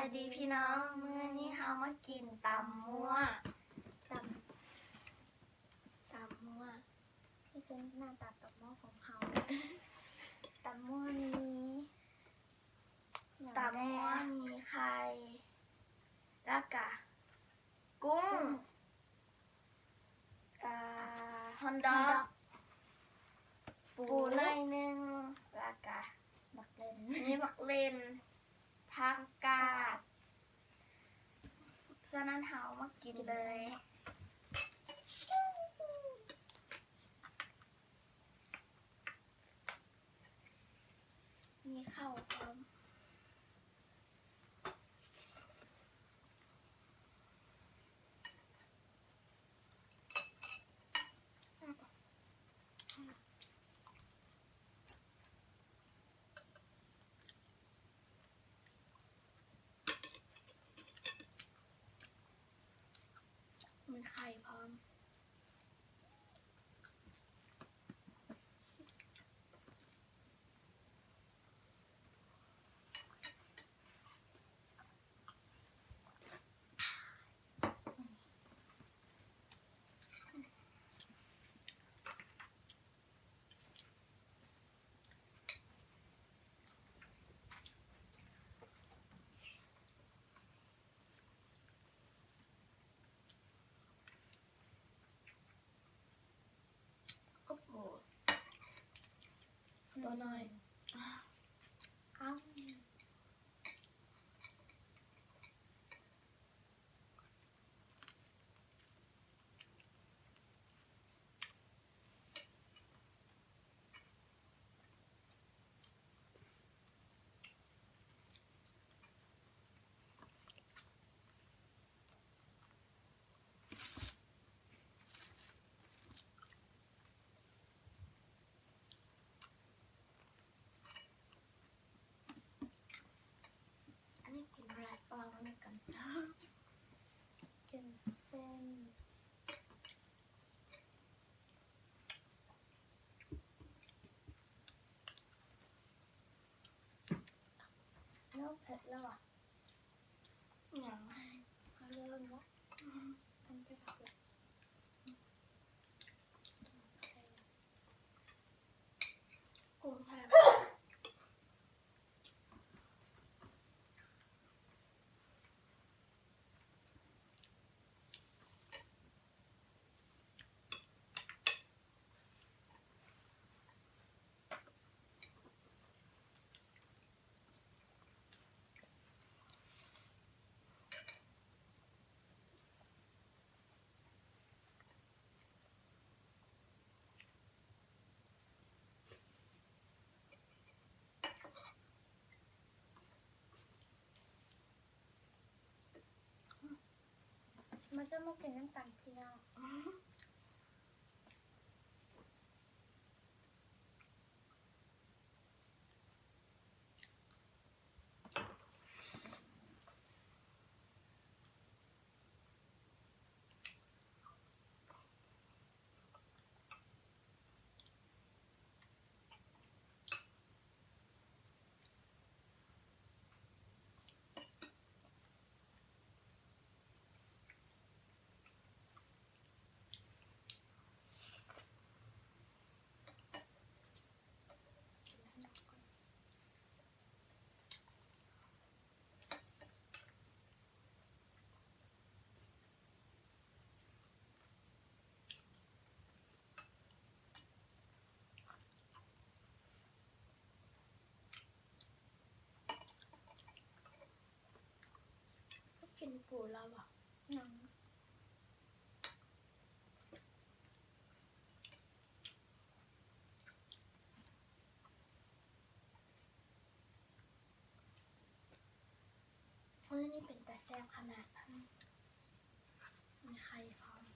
ສະບາຍດີພີ່ນ້ອງ, ມື້ນີ້ເຮົາມາກິນຕຳມົ້ວ ຕຳ ຕຳມົ້ວ. ນີ້ຄືໜ້າຕາຕຳມົ້ວຂອງເຮົາ. ຕຳມົ້ວມີ ຕຳມົ້ວມີໄຂ່ ແລ້ວກະ ກຸ້ງ ເອີ ຮອນດອກ ປູໜ້ອຍໜຶ່ງ ແລ້ວກະ ບັກເລັ່ນ ມີບັກເລັ່ນ ຜັກກາດ. ສະນັ້ນເຮົາມາກິນເລີຍ. ມີເຂົ້າພ້ອມ. ມີໄຂ່ພ້ອມ. ໂອ້ໂຫ ຕົວນ້ອຍ ອ້າວ. ອັນນີ້ກິນບໍ່ໄດ້ ເພາະວ່າມັນມີກຳ ກິນເສັ້ນ. ໂອ້ ເຜັດແລ້ວຫວາ. ຫຍັງ ເອົາເລີຍເນາະ. ອັນຈະເຜັດ ກຸ້ງແທ້. ມາເດີ ມາກິນນຳກັນພີ່ນ້ອງ. ກິນປູແລ້ວຫວາ? ຍັງ. ມື້ນີ້ເປັນຕາແຊບຂະໜາດ ມີໄຂ່ພ້ອມ. ມາ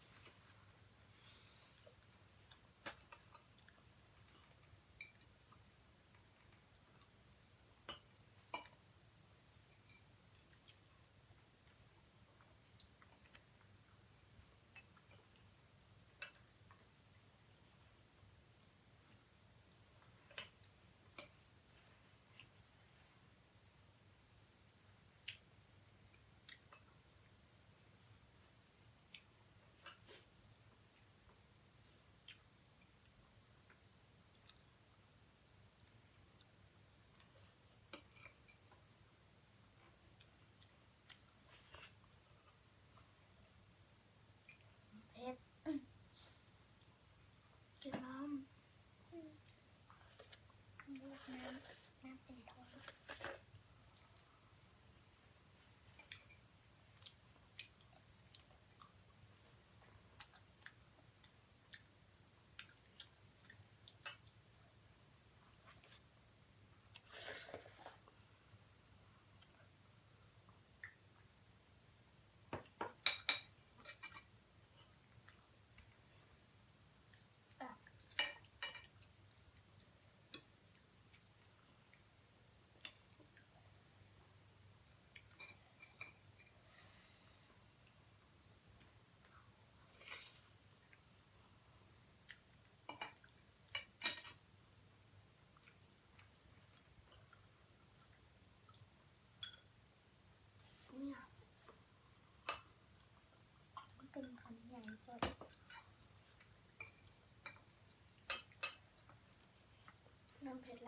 ເ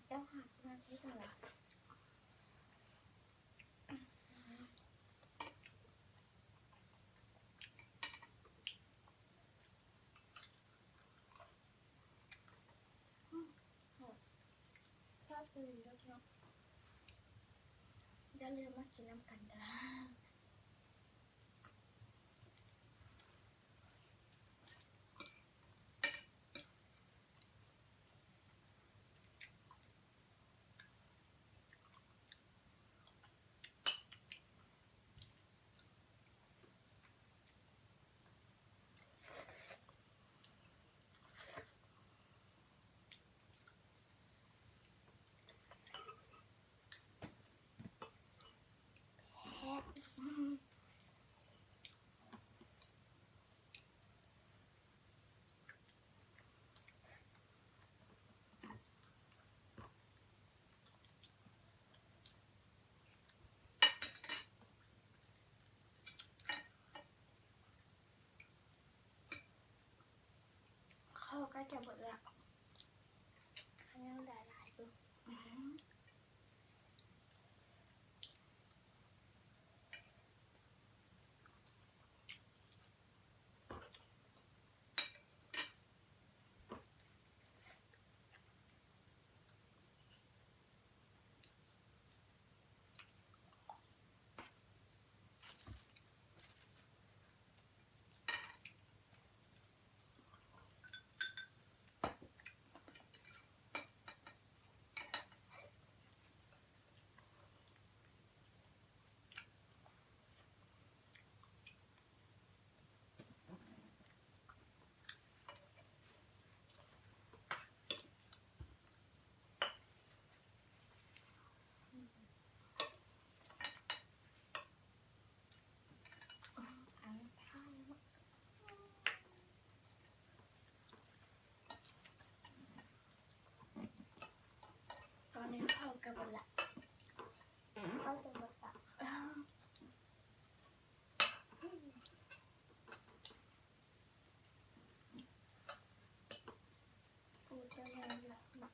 ຈົ້າຫາກິນອັນນີ້ກ່ອນລະ. ອືມ ແຊບອີ່ຫຼີເດີພີ່ນ້ອງ. ຢ່າລືມມາກິນນຳກັນເດີ. ເຂົ້າໃກ້ຈະເບິດແລ້ວ ຍັງໄດ້ຫຼາຍຢູ່. ຕອນນີ້ເຂົ້າກະເບິດລະ ເຂົ້າຈະເບິດລະ. ໂອ້ ເຈົ້າແມ່ນລະເນາະ.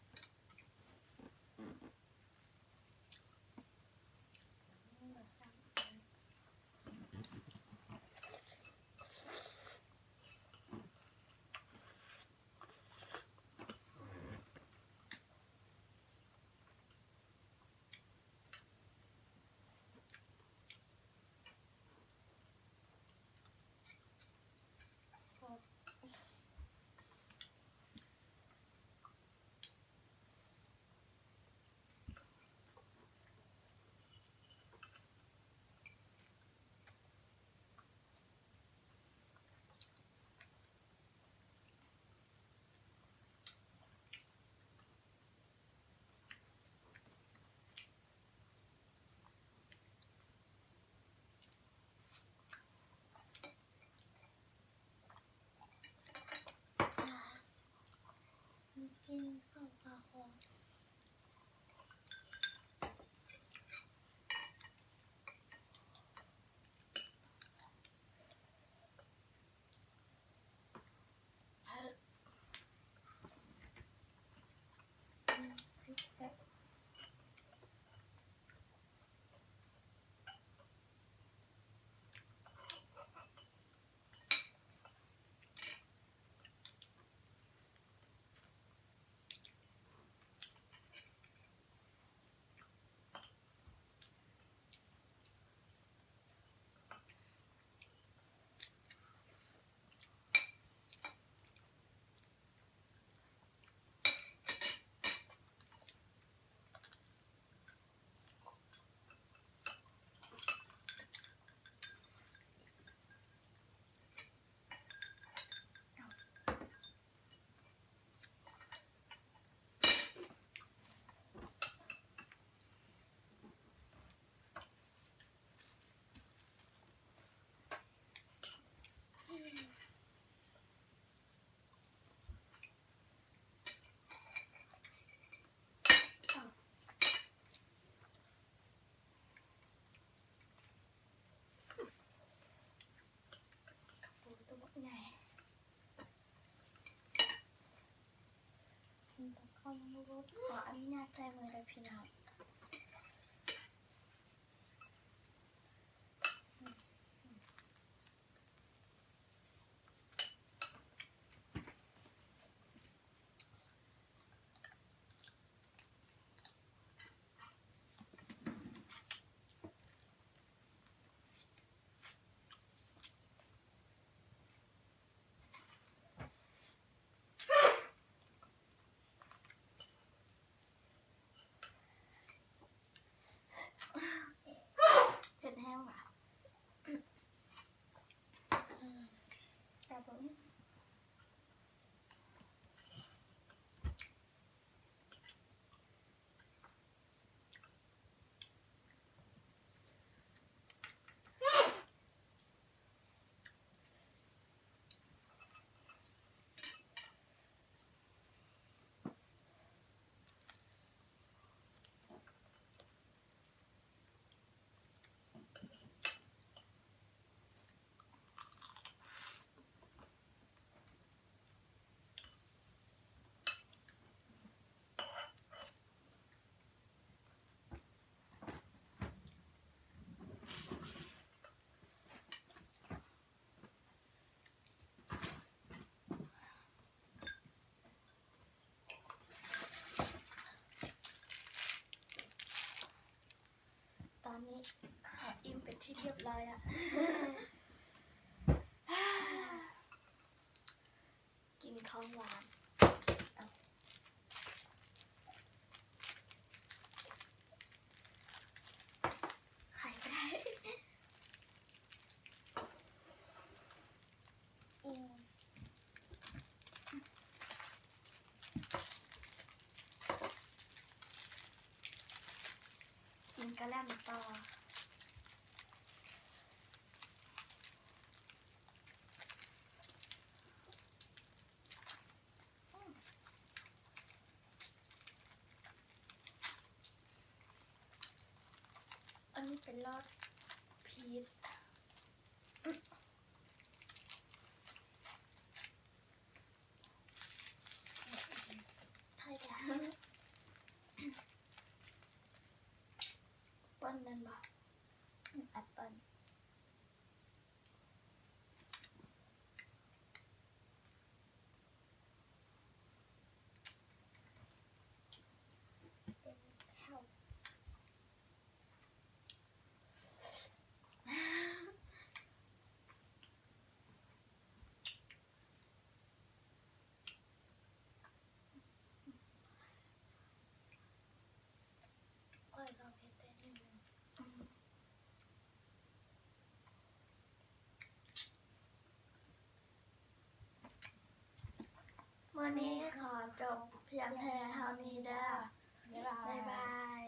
ຂໍອະນຸຍາດໃສ່ມືເດີພີ່ນ້ອງ. ເຜັດແຮງຫວາ. ແຊບບໍ່? ຕອນນີ້ ອີ່ມເປັນທີ່ຮຽບຮ້ອຍລະ. ກິນຂອງຫວານ. ເອົາ ໄຂ່ກໍໄດ້. ກິນກະແລັມຕໍ່. ອັນນີ້ເປັນລອດພີດ ໄທແທ້. ເປີ້ນແມ່ນບໍ່? ແອັບເປີ້ນ. ຂ້ອຍກໍເຜັດໄດ້ໜຶ່ງ. ມື້ນີ້ຂໍຈົບພຽງແຕ່ເທົ່ານີ້ເດີ. ບາຍບາຍ. ບາຍບາຍ.